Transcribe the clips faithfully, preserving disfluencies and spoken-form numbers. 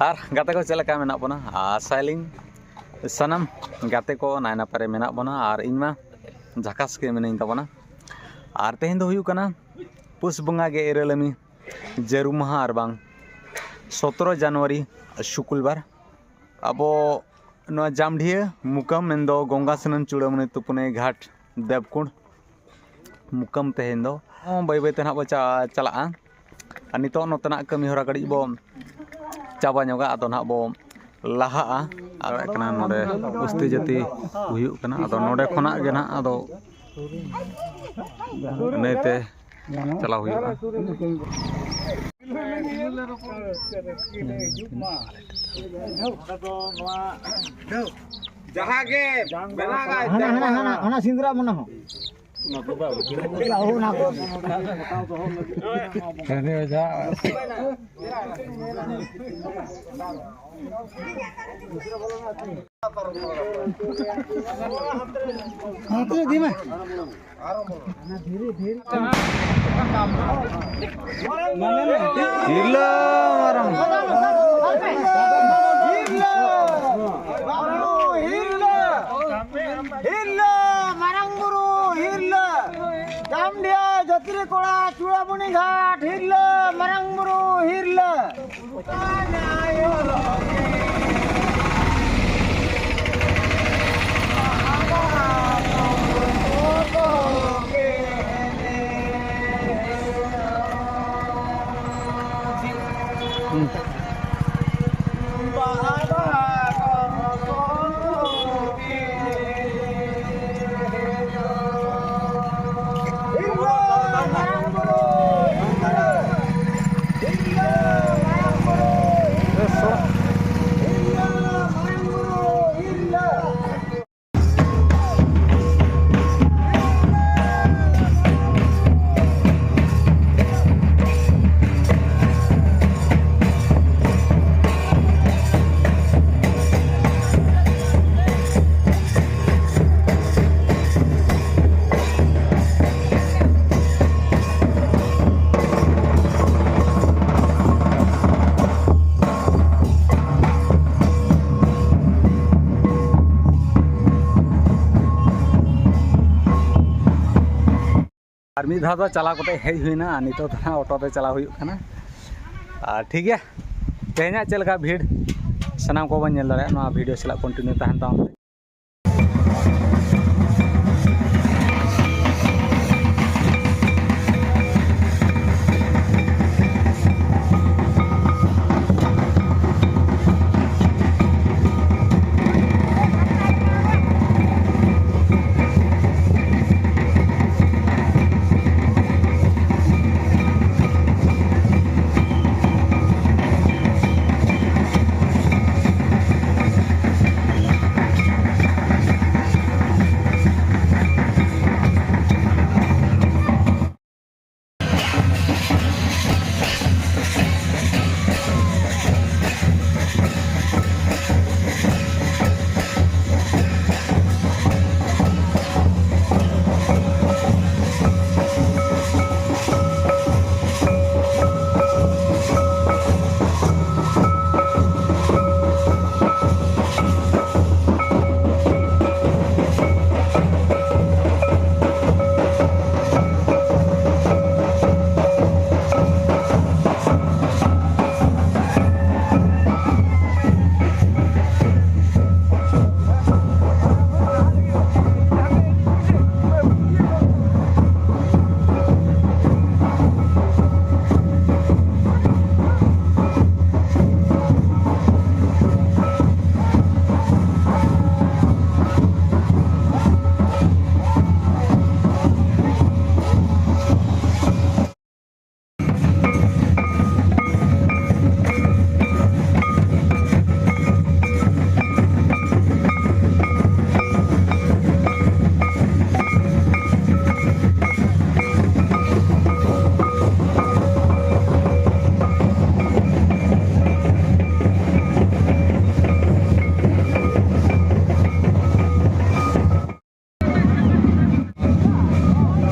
ᱟᱨ ᱜᱟᱛᱮ ᱠᱚ, ᱪᱮᱫ ᱞᱮᱠᱟ ᱢᱮᱱᱟᱜ ᱵᱚᱱᱟ? ᱟᱥᱟᱭᱟᱞᱤᱧ ᱥᱟᱱᱟᱢ ᱜᱟᱛᱮ ᱠᱚ ᱱᱟᱭ ᱱᱟᱯᱟᱭ ᱨᱮ ᱢᱮᱱᱟᱜ ᱵᱚᱱᱟ, ᱟᱨ ᱤᱧ ᱢᱟ ᱡᱷᱟᱠᱟᱥ ᱜᱮ ᱢᱤᱱᱟᱹᱧ ᱛᱟᱵᱚᱱᱟ᱾ ᱟᱨ ᱛᱮᱦᱮᱧ ᱫᱚ ᱦᱩᱭᱩᱜ ᱠᱟᱱᱟ ᱯᱩᱥ ᱵᱚᱸᱜᱟ ᱜᱮᱞ ᱤᱨᱟᱹᱞᱟᱹᱢᱤ ᱡᱟᱹᱨᱩᱢ ᱢᱟᱦᱟ, ᱟᱨ ᱵᱟᱝ ᱥᱚᱛᱨᱚ ᱡᱟᱱᱩᱣᱟᱨᱤ ᱥᱩᱠᱩᱞᱵᱟᱨ᱾ ᱟᱵᱚ ᱱᱚᱣᱟ ᱡᱟᱢᱰᱷᱤᱭᱟᱹ ᱢᱩᱠᱟᱢ, ᱢᱮᱱᱫᱚ ᱜᱚᱝᱜᱟ ᱥᱱᱟᱱ ᱪᱩᱲᱟᱹᱢᱩᱱᱤ ᱛᱩᱯᱩᱱᱟᱹᱭ ᱜᱷᱟᱴ ᱫᱮᱵᱽᱠᱩᱸᱰ ᱢᱩᱠᱟᱢ ᱛᱮᱦᱮᱧ ᱫᱚ ᱵᱟᱹᱭ ᱵᱟᱹᱭ ᱛᱮ ᱱᱟᱦᱟᱜ ᱵᱚ ᱪᱟ-, ᱪᱟᱞᱟᱜᱼᱟ᱾ ᱟᱨ ᱱᱤᱛᱚᱜ ᱱᱚᱛᱮᱱᱟᱜ ᱠᱟᱹᱢᱤ ᱦᱚᱨᱟ ᱠᱟᱹᱴᱤᱡ ᱵᱚ ᱪᱟᱵᱟ ᱧᱚᱜᱟ, ᱟᱫᱚ ᱱᱟᱦᱟᱜ ᱵᱚ ᱞᱟᱦᱟᱜᱼᱟ᱾ ᱟᱨ ᱠᱟᱱᱟ ᱱᱚᱰᱮ ᱩᱥᱛᱤ ᱡᱟᱹᱛᱤ ᱦᱩᱭᱩᱜ ᱠᱟᱱᱟ, ᱟᱫᱚ ᱱᱚᱰᱮ ᱠᱷᱚᱱᱟᱜ ᱜᱮ ᱱᱟᱦᱟᱜ ᱟᱫᱚ ᱱᱟᱹᱭᱛᱮ ᱪᱟᱞᱟᱣ ᱦᱩᱭᱩᱜᱼᱟ᱾ ᱡᱟᱦᱟᱸ ᱜᱮ ᱢᱮᱱᱟᱜᱼᱟ, ᱦᱟᱱᱟ, ᱦᱟᱱᱟ, ᱦᱟᱱᱟ, ᱦᱟᱱᱟ ᱥᱤᱸᱫᱽᱨᱟ ᱢᱚᱱᱮ ᱦᱚᱸ᱾ ᱚᱱᱟ ᱠᱚ᱾ ᱦᱟᱱᱛᱮ ᱤᱫᱤ ᱢᱮ᱾ ᱦᱤᱨᱞᱟᱹ ᱢᱟᱨᱟᱝ᱾ ᱦᱤᱨᱞᱟᱹ! ᱵᱟᱹᱵᱩ ᱦᱤᱨᱞᱟᱹ! ᱦᱤᱨᱞᱟᱹ! ᱢᱟᱨᱟᱝ ᱵᱩᱨᱩ ᱦᱤᱨᱞᱟᱹ! ᱡᱟᱢᱰᱤᱭᱟ ᱡᱟᱹᱛᱨᱤ ᱠᱚᱲᱟ ᱪᱩᱲᱟᱢᱩᱱᱤ ᱜᱷᱟᱴ ᱦᱤᱨᱞᱟᱹ! ᱢᱟᱨᱟᱝ ᱵᱩᱨᱩ ᱦᱤᱨᱞᱟᱹ! ᱟᱨ ᱢᱤᱫ ᱫᱷᱟᱣ ᱫᱚ ᱪᱟᱞᱟᱣ ᱠᱟᱛᱮ ᱦᱮᱡ ᱦᱩᱭᱱᱟ, ᱟᱨ ᱱᱤᱛᱚᱜ ᱫᱚ ᱦᱟᱸᱜ ᱚᱴᱳ ᱛᱮ ᱪᱟᱞᱟᱣ ᱦᱩᱭᱩᱜ ᱠᱟᱱᱟ᱾ ᱟᱨ ᱴᱷᱤᱠ ᱜᱮᱭᱟ, ᱛᱮᱦᱮᱧᱟᱜ ᱪᱮᱫ ᱞᱮᱠᱟ ᱵᱷᱤᱲ, ᱥᱟᱱᱟᱢ ᱠᱚᱵᱚᱱ ᱧᱮᱞ ᱫᱟᱲᱮᱭᱟᱜᱼᱟ᱾ ᱱᱚᱣᱟ ᱵᱷᱤᱰᱤᱭᱳ ᱥᱟᱞᱟᱜ ᱠᱚᱱᱴᱤᱱᱤᱭᱩ ᱛᱟᱦᱮᱱ ᱛᱟᱵᱚᱱ ᱯᱮ᱾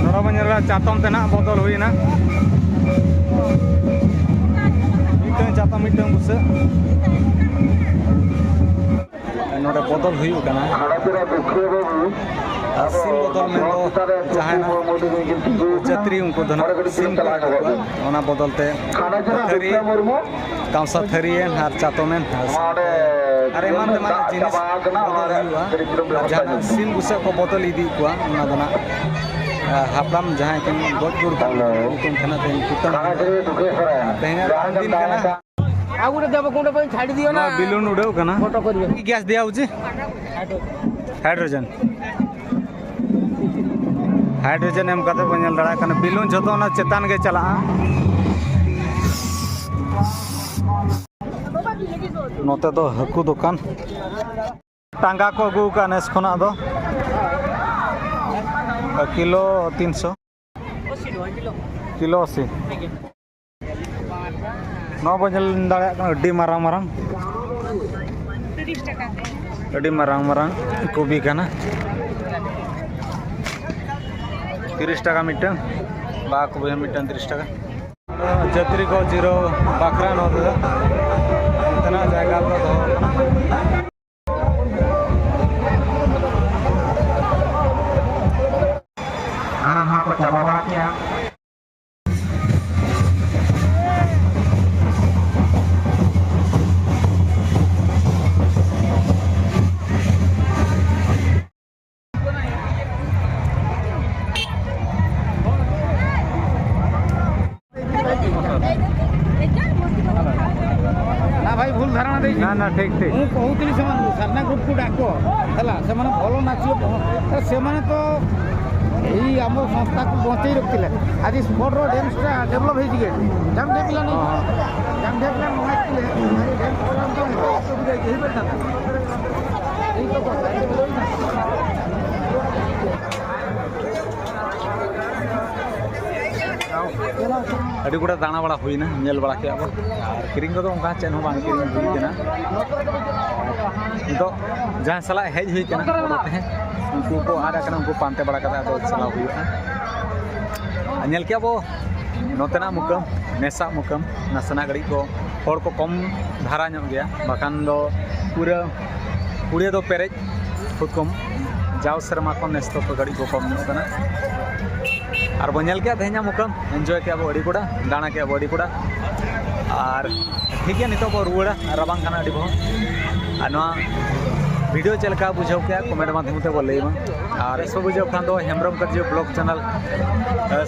ᱱᱚᱰᱮ ᱵᱚᱱ ᱧᱮᱞ ᱮᱫᱟ, ᱪᱟᱛᱚᱢ ᱛᱮ ᱱᱟᱜ ᱵᱚᱫᱚᱞ ᱦᱩᱭᱱᱟ᱾ ᱢᱤᱫᱴᱟᱝ ᱪᱟᱛᱚᱢ, ᱢᱤᱫᱴᱟᱝ ᱵᱩᱥᱟᱹᱜ᱾ ᱱᱚᱰᱮ ᱵᱚᱫᱚᱞ ᱦᱩᱭᱩᱜ ᱠᱟᱱᱟ᱾ ᱟᱨ ᱥᱤᱢ ᱵᱚᱫᱚᱞ ᱢᱮᱱᱫᱚ ᱡᱟᱦᱟᱸᱭ ᱱᱟᱜ ᱡᱟᱹᱛᱨᱤ, ᱩᱱᱠᱩ ᱫᱚ ᱱᱟᱜ ᱥᱤᱢ ᱠᱚ ᱤᱫᱤ ᱠᱚᱣᱟ, ᱚᱱᱟ ᱵᱚᱫᱚᱞ ᱛᱮ ᱛᱷᱟᱹᱨᱤ, ᱠᱟᱸᱥᱟ ᱛᱷᱟᱹᱨᱤ ᱮᱱ ᱟᱨ ᱪᱟᱛᱚᱢ ᱮᱱ ᱟᱨ ᱥᱟᱶᱛᱮ ᱟᱨ ᱮᱢᱟᱱ ᱛᱮᱢᱟᱱᱟᱜ ᱡᱤᱱᱤᱥ ᱵᱚᱫᱚᱞ ᱦᱩᱭᱩᱜᱼᱟ᱾ ᱟᱨ ᱡᱟᱦᱟᱸ ᱱᱟᱜ ᱥᱤᱢ ᱵᱩᱥᱟᱹᱜ ᱠᱚ ᱵᱚᱫᱚᱞ ᱤᱫᱤᱭᱮᱫ ᱠᱚᱣᱟ, ᱚᱱᱟ ᱫᱚ ᱱᱟᱜ ᱦᱟᱯᱲᱟᱢ ᱡᱟᱦᱟᱸᱭ ᱠᱤᱱ ᱜᱚᱡ ᱜᱩᱨ ᱠᱟᱱ ᱩᱱᱠᱤᱱ ᱧᱩᱛᱩᱢ ᱛᱮ ᱱᱟᱜ ᱛᱮᱦᱮᱧ ᱠᱩᱴᱟᱹᱢ ᱦᱩᱭᱩᱜᱼᱟ᱾ ᱛᱮᱦᱮᱧᱟᱜ ᱫᱤᱱ ᱠᱟᱱᱟ᱾ ଆଉ ଗୋଟେ ଦେବ କୁଣ୍ଡ ପାଇଁ ଛାଡ଼ି ଦିଅ ନା। ନୂଆ ବେଲୁନ ଉଡ଼ାଉ କାନା? ଫଟୋ କରିବେ। ଗ୍ୟାସ୍ ଦିଆହଉଛି। ହାଇଡ୍ରୋଜେନ। ହାଇଡ୍ରୋଜେନ ᱮᱢ ᱠᱟᱛᱮ ᱵᱚᱱ ᱧᱮᱞ ᱫᱟᱲᱮᱭᱟᱜ ᱠᱟᱱᱟ, ᱵᱮᱞᱩᱱ ᱡᱷᱚᱛᱚ ᱚᱱᱟ ᱪᱮᱛᱟᱱ ᱜᱮ ᱪᱟᱞᱟᱜᱼᱟ᱾ ᱱᱚᱛᱮ ᱫᱚ ᱦᱟᱹᱠᱩ ᱫᱚᱠᱟᱱ᱾ ᱴᱟᱸᱜᱟ ᱠᱚ ᱟᱹᱜᱩ ᱟᱠᱟᱫᱼᱟ ᱱᱮᱥ ᱠᱷᱚᱱᱟᱜ ᱫᱚ᱾ ᱠᱤᱞᱳ ᱛᱤᱱᱥᱚ᱾ ᱠᱤᱞᱳ ᱟᱥᱤ᱾ ᱱᱚᱣᱟ ᱵᱚᱱ ᱧᱮᱞ ᱫᱟᱲᱮᱭᱟᱜ ᱠᱟᱱᱟ, ᱟᱹᱰᱤ ᱢᱟᱨᱟᱝ ᱢᱟᱨᱟᱝ᱾ ᱟᱹᱰᱤ ᱢᱟᱨᱟᱝ ᱢᱟᱨᱟᱝ ᱠᱚᱵᱤ ᱠᱟᱱᱟ᱾ ᱛᱤᱨᱤᱥ ᱴᱟᱠᱟ ᱢᱤᱫᱴᱟᱝ, ᱵᱟ ᱠᱚᱵᱤ ᱦᱚᱸ ᱢᱤᱫᱴᱟᱝ ᱛᱤᱨᱤᱥ ᱴᱟᱠᱟ᱾ ᱡᱟᱹᱛᱨᱤ ᱠᱚ ᱡᱤᱨᱟᱹᱣ ᱵᱟᱠᱷᱨᱟ ᱱᱚᱣᱟ ᱫᱚ ᱱᱚᱛᱮᱱᱟᱜ ᱡᱟᱭᱜᱟ ᱨᱮᱫᱚ ᱫᱚᱦᱚ ᱠᱟᱱᱟ᱾ ᱦᱟᱱᱟ ᱱᱚᱣᱟ ᱠᱚ ᱪᱟᱵᱟ ᱵᱟᱲᱟ ᱠᱮᱜᱼᱟ᱾ ନା ଭାଇ, ଭୁଲ ଧାରଣା ଦେଇଛି। ନା, ନା, ଠିକ୍, ଠିକ୍। ମୁଁ କହୁଥିଲି ସେମାନଙ୍କୁ, ସାରନା ଗ୍ରୁପକୁ ଡାକ, ହେଲା, ସେମାନେ ଭଲ ନାଚିବେ। ତ ସେମାନେ ତ ଏଇ ଆମ ସଂସ୍ଥାକୁ ବଞ୍ଚେଇ ରଖିଥିଲେ। ଆଜି ସ୍ପଟର ଡ୍ୟାନ୍ସଟା ଡେଭଲପ ହେଇଛି କି ଏଠି? ଜାଣିଥିବେ ପିଲା ନାହିଁ? ଜାଣିଥିବେ ପିଲା ନ ଆସିଥିଲେ, ଆଜି ଡ୍ୟାନ୍ସ ପ୍ରୋଗ୍ରାମ ତ ହେଇପାରିଥାନ୍ତା। ଏଇ ତ କଥା। ᱟᱹᱰᱤ ᱜᱚᱴᱟ ᱫᱟᱬᱟ ᱵᱟᱲᱟ ᱦᱩᱭᱱᱟ, ᱧᱮᱞ ᱵᱟᱲᱟ ᱠᱮᱜᱼᱟ ᱵᱚᱱ᱾ ᱟᱨ ᱠᱤᱨᱤᱧ ᱠᱚᱫᱚ ᱚᱱᱠᱟ ᱪᱮᱫ ᱦᱚᱸ ᱵᱟᱝ ᱠᱤᱨᱤᱧ ᱦᱩᱭ ᱠᱟᱱᱟ᱾ ᱱᱤᱛᱚᱜ ᱡᱟᱦᱟᱸᱭ ᱥᱟᱞᱟᱜ ᱦᱮᱡ ᱦᱩᱭ ᱠᱟᱱᱟ, ᱚᱱᱟ ᱛᱮᱦᱮᱧ ᱩᱱᱠᱩ ᱠᱚ ᱟᱫ ᱟᱠᱟᱱᱟ, ᱩᱱᱠᱩ ᱯᱟᱱᱛᱮ ᱵᱟᱲᱟ ᱠᱟᱛᱮ ᱟᱫᱚ ᱪᱟᱞᱟᱣ ᱦᱩᱭᱩᱜᱼᱟ᱾ ᱟᱨ ᱧᱮᱞ ᱠᱮᱜᱼᱟ ᱵᱚ ᱱᱚᱛᱮᱱᱟᱜ ᱢᱩᱠᱟᱹᱢ, ᱱᱮᱥᱟᱜ ᱢᱩᱠᱟᱹᱢ, ᱱᱟᱥᱮᱱᱟᱜ ᱜᱷᱟᱹᱲᱤᱡ ᱠᱚ ᱦᱚᱲ ᱠᱚ ᱠᱚᱢ ᱫᱷᱟᱨᱟ ᱧᱚᱜ ᱜᱮᱭᱟ, ᱵᱟᱠᱷᱟᱱ ᱫᱚ ᱯᱩᱨᱟᱹ ᱠᱩᱲᱤᱭᱟᱹ ᱫᱚ ᱯᱮᱨᱮᱡ ᱠᱷᱩᱵ ᱠᱚᱢ, ᱡᱟᱣ ᱥᱮᱨᱢᱟ ᱠᱷᱚᱱ ᱱᱮᱥ ᱫᱚ ᱠᱟᱹᱴᱤᱡ ᱠᱚ ᱠᱚᱢ ᱧᱚᱜ ᱠᱟᱱᱟ᱾ ᱟᱨ ᱵᱚᱱ ᱧᱮᱞ ᱠᱮᱜᱼᱟ ᱛᱮᱦᱮᱧᱟᱜ ᱢᱚᱠᱟᱢ, ᱮᱱᱡᱚᱭ ᱠᱮᱜᱼᱟ ᱵᱚ ᱟᱹᱰᱤ ᱠᱚᱲᱟ, ᱫᱟᱬᱟ ᱠᱮᱜᱼᱟ ᱵᱚ ᱟᱹᱰᱤ ᱠᱚᱲᱟ᱾ ᱟᱨ ᱴᱷᱤᱠ ᱜᱮᱭᱟ, ᱱᱤᱛᱚᱜ ᱵᱚ ᱨᱩᱣᱟᱹᱲᱟ, ᱨᱟᱵᱟᱝ ᱠᱟᱱᱟ ᱟᱹᱰᱤ ᱵᱚᱦᱚᱜ᱾ ᱟᱨ ᱱᱚᱣᱟ ᱵᱷᱤᱰᱤᱭᱳ ᱪᱮᱫ ᱞᱮᱠᱟ ᱵᱩᱡᱷᱟᱹᱣ ᱠᱮᱜᱼᱟ, ᱠᱚᱢᱮᱱᱴ ᱢᱟᱫᱽᱫᱷᱚᱢ ᱛᱮ ᱵᱚ ᱞᱟᱹᱭ ᱢᱟ᱾ ᱟᱨ ᱵᱮᱥ ᱵᱚ ᱵᱩᱡᱷᱟᱹᱣ ᱠᱷᱟᱱ ᱫᱚ ᱦᱮᱢᱵᱨᱚᱢ ᱠᱟᱨᱡᱚ ᱵᱞᱚᱜ ᱪᱮᱱᱮᱞ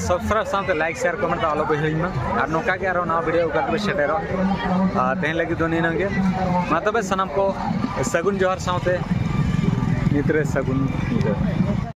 ᱥᱟᱵᱥᱠᱨᱟᱭᱤᱵ ᱥᱟᱶᱛᱮ ᱞᱟᱭᱤᱠ, ᱥᱮᱭᱟᱨ, ᱠᱚᱢᱮᱱᱴ ᱫᱚ ᱟᱞᱚ ᱯᱮ ᱦᱤᱲᱤᱧ ᱢᱟ᱾ ᱟᱨ ᱱᱚᱝᱠᱟ ᱜᱮ ᱟᱨᱚ ᱱᱟᱣᱟ ᱵᱷᱤᱰᱤᱭᱳ ᱚᱠᱟ ᱨᱮᱯᱮ ᱥᱮᱴᱮᱨᱚᱜᱼᱟ᱾ ᱟᱨ ᱛᱮᱦᱮᱧ ᱞᱟᱹᱜᱤᱫ ᱫᱚ ᱱᱤᱱᱟᱹᱜ ᱜᱮ᱾ ᱢᱟ ᱛᱚᱵᱮ ᱥᱟᱱᱟᱢ ᱠᱚ ᱥᱟᱹᱜᱩᱱ ᱡᱚᱦᱟᱨ ᱥᱟᱶᱛᱮ ᱧᱤᱫᱟᱹ ᱨᱮ ᱥᱟᱹᱜᱩᱱ ᱧᱤᱫᱟᱹ᱾